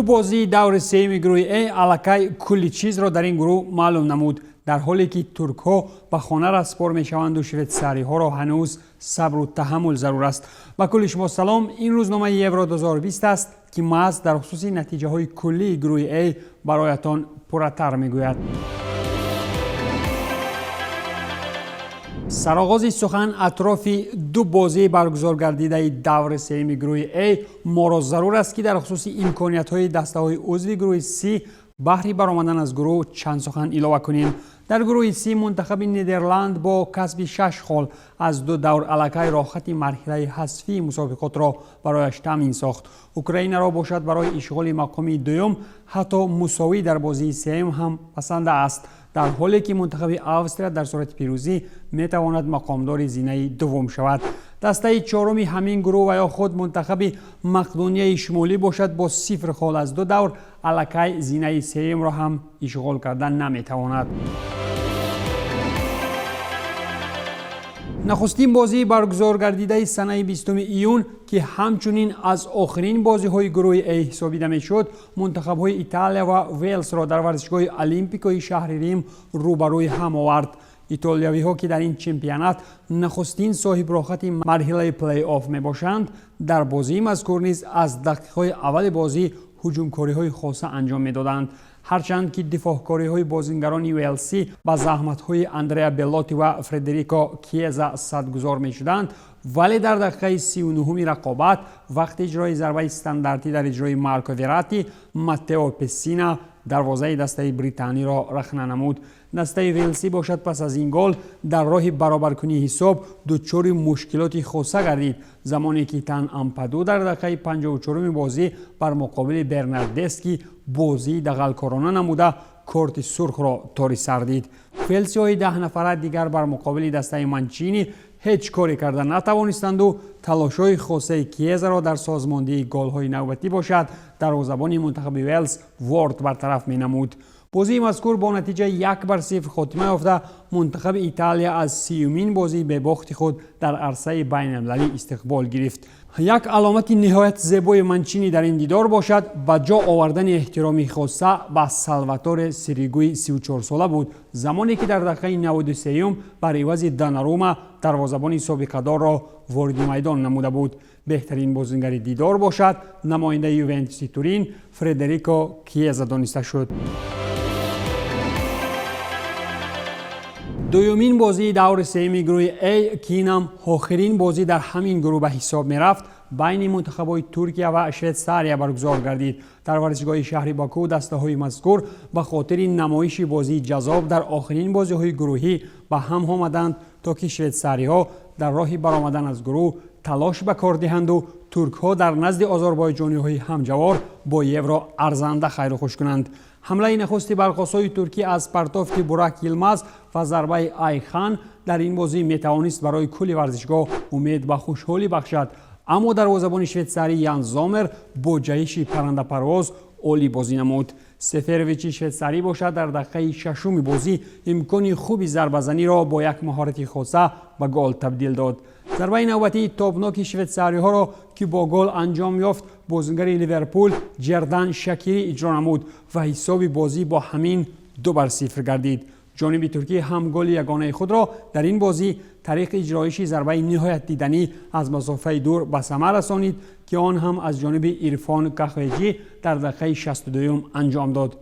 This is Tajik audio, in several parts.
Ду бозии даври сеюми гурӯҳи А аллакай кулли чизро дар ин гурӯҳ маълум намуд, дар ҳоле ки туркҳо ба хона расипор мешаванду швейтсариҳоро ҳанӯз сабру таҳаммул зарур аст. Ба кулли шумо салом. Ин рӯзномаи Евро 2020 аст, ки маҳз дар хусуси натиҷаҳои куллии гурӯҳи А бароятон пурратар мегӯяд. Сароғози сухан атрофи ду бозии баргузор гардидаи даври сеюми гурӯҳи А моро зарур аст, ки дар хусуси имкониятҳои дастаҳои узви гурӯҳи С баҳри баромадан аз гурӯҳ чанд сухан илова кунем. Дар гурӯҳи С мунтахаби Нидерланд бо касби 6 хол аз ду давр аллакай роҳхати марҳилаи ҳазфии мусобиқотро барояш таъмин сохт. Украинаро бошад, барои ишғоли мақоми дуюм ҳатто мусовӣ дар бозии сеюм ҳам пасанда аст, дар ҳоле ки мунтахаби Австрия дар сурати пирӯзӣ метавонад мақомдори зинаи дуввум шавад. Дастаи чоруми ҳамин гурӯҳ ва ё худ мунтахаби Мақдунияи Шимолӣ бошад, бо 0 хол аз ду давр аллакай зинаи сеюмро ҳам ишғол карда наметавонад. Нахустин бозии баргузор гардидаи санаи 20 июн, ки ҳамчунин аз охирин бозиҳои гурӯҳи А ҳисобида мешуд, мунтахабҳои Италия ва Велсро дар варзишгоҳи Олимпикои шаҳри Рим рӯбарӯи ҳам овард. Итолиявиҳо, ки дар ин чемпионат нахустин соҳиброҳати марҳилаи плей-офф мебошанд, дар бозии мазкур низ аз дақиқаҳои аввали бозӣ ҳуҷумкориҳои хоса анҷом медоданд. Ҳарчанд ки дифоъкориҳои бозингарони Уелсӣ ба заҳматҳои Андреа Беллоти ва Фредерико Киеза садгузор мешуданд, вале дар дақиқаи 39-уми рақобат, вақти иҷрои зарбаи стандартӣ дар иҷрои Марко Верати, Маттео Пессина дарвозаи дастаи британиро рахна намуд. Дастаи Велсӣ бошад, пас аз ин гол дар роҳи баробаркунии ҳисоб дучори мушкилоти хоса гардид, замоне ки Тан Ампаду дар дақиқаи 54-уми бозӣ бар муқобили Бернардески бозии дағалкорона намуда, корти сурхро тори сар дид. Велсиҳои 10 нафара дигар бар муқобили дастаи Манчини ҳеҷ коре карда натавонистанду талошҳои хосаи Киезаро дар созмондиҳии голҳои навбатӣ бошад, дарвозабони мунтахаби Велс Ворд бартараф менамуд. Бозии мазкур бо натиҷаи 1-0 хотима ёфта, мунтахаби Италия аз сиюмин бозии бебохти худ дар арсаи байналмилалӣ истиқбол гирифт. Як аломати ниҳоят зебои Манчини дар ин дидор бошад, ба ҷо овардани эҳтироми хоса ба Салваторе Сиригуи 34-сола буд, замоне ки дар дақиқаи 93-юм бар ивази Донарума дарвозабони собиқадорро вориди майдон намуда буд. Беҳтарин бозингари дидор бошад, намояндаи Ювентуси Турин Фредерико Киеза дониста шуд. Дуюмин бозии даври сеюми гурӯҳи А, ки инам охирин бозӣ дар ҳамин гурӯҳ ба ҳисоб мерафт, байни мунтахабҳои Туркия ва Швейтсария баргузор гардид. Дар варзишгоҳи шаҳри Баку дастаҳои мазкур ба хотири намоиши бозии ҷаззоб дар охирин бозиҳои гурӯҳӣ ба ҳам омаданд, то ки швейтсариҳо дар роҳи баромадан аз гурӯҳ талош ба кор диҳанду туркҳо дар назди озарбойҷониҳои ҳамҷавор бо Евро арзанда хайру хуш кунанд. Ҳамлаи нахусти барқосҳои туркӣ аз партофти Бурак Йилмаз ва зарбаи Айхан дар ин бозӣ метавонист барои кулли варзишгоҳ умед ба хушҳолӣ бахшад, аммо дарвозабони швейтсарӣ Ян Зомер бо ҷаҳиши паррандапарвоз олӣ бозӣ намуд. Сеферовичи швейтсарӣ бошад, дар дақиқаи шашуми бозӣ имкони хуби зарбазаниро бо як маҳорати хоса ба гол табдил дод. Зарбаи навбатии тобноки швейтсариҳоро, ки бо гол анҷом ёфт, бозингари Ливерпул Ҷердан Шакирӣ иҷро намуд ва ҳисоби бозӣ бо ҳамин 2-0 гардид. Ҷониби туркӣ ҳам голи ягонаи худро дар ин бозӣ тариқи иҷроиши зарбаи ниҳоят диданӣ аз масофаи дур ба самар расонид, ки он ҳам аз ҷониби Ирфон Кахвеҷӣ дар дақиқаи 62-юм анҷом дод.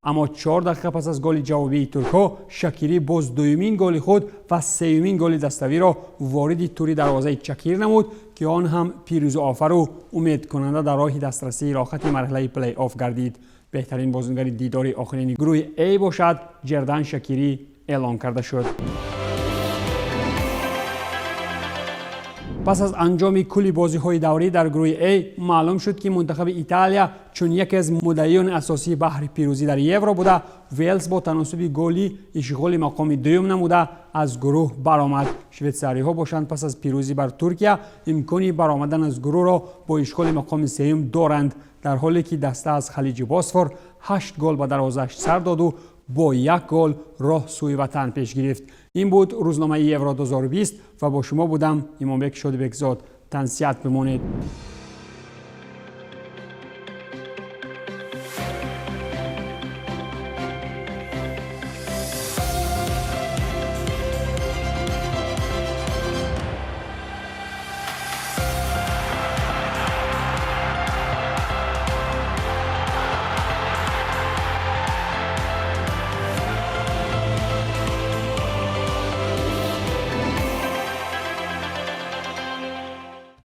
Аммо 4 дақиқа пас аз голи ҷавобии туркҳо, Шакирӣ боз дуюмин голи худ ва сеюмин голи даставиро вориди тури дарвозаи Чакир намуд, ки он ҳам пирӯзофару умедкунанда дар роҳи дастрасии роҳхати марҳилаи плей-офф гардид. Беҳтарин бозингари дидори охирини гурӯҳи А бошад, Ҷердан Шакирӣ эълон карда шуд. Пас аз анҷоми кулли бозиҳои даврӣ дар гурӯҳи А маълум шуд, ки мунтахаби Италия чун яке аз муддаиёни асосии баҳри пирӯзӣ дар Евро буда, Велс бо таносуби голӣ ишғоли мақоми дуюм намуда, аз гурӯҳ баромад. Швейтсариҳо бошанд, пас аз пирӯзӣ бар Туркия имкони баромадан аз гурӯҳро бо ишғоли мақоми сеюм доранд, дар ҳоле ки даста аз халиҷи Босфор ҳашт гол ба дарвозааш сар доду бо як гол роҳ сӯи ватан пеш гирифт. Ин буд рӯзномаи Евро 2020 ва бо шумо будам Имомбек Шодибекзод. Тансиҳат бимонед.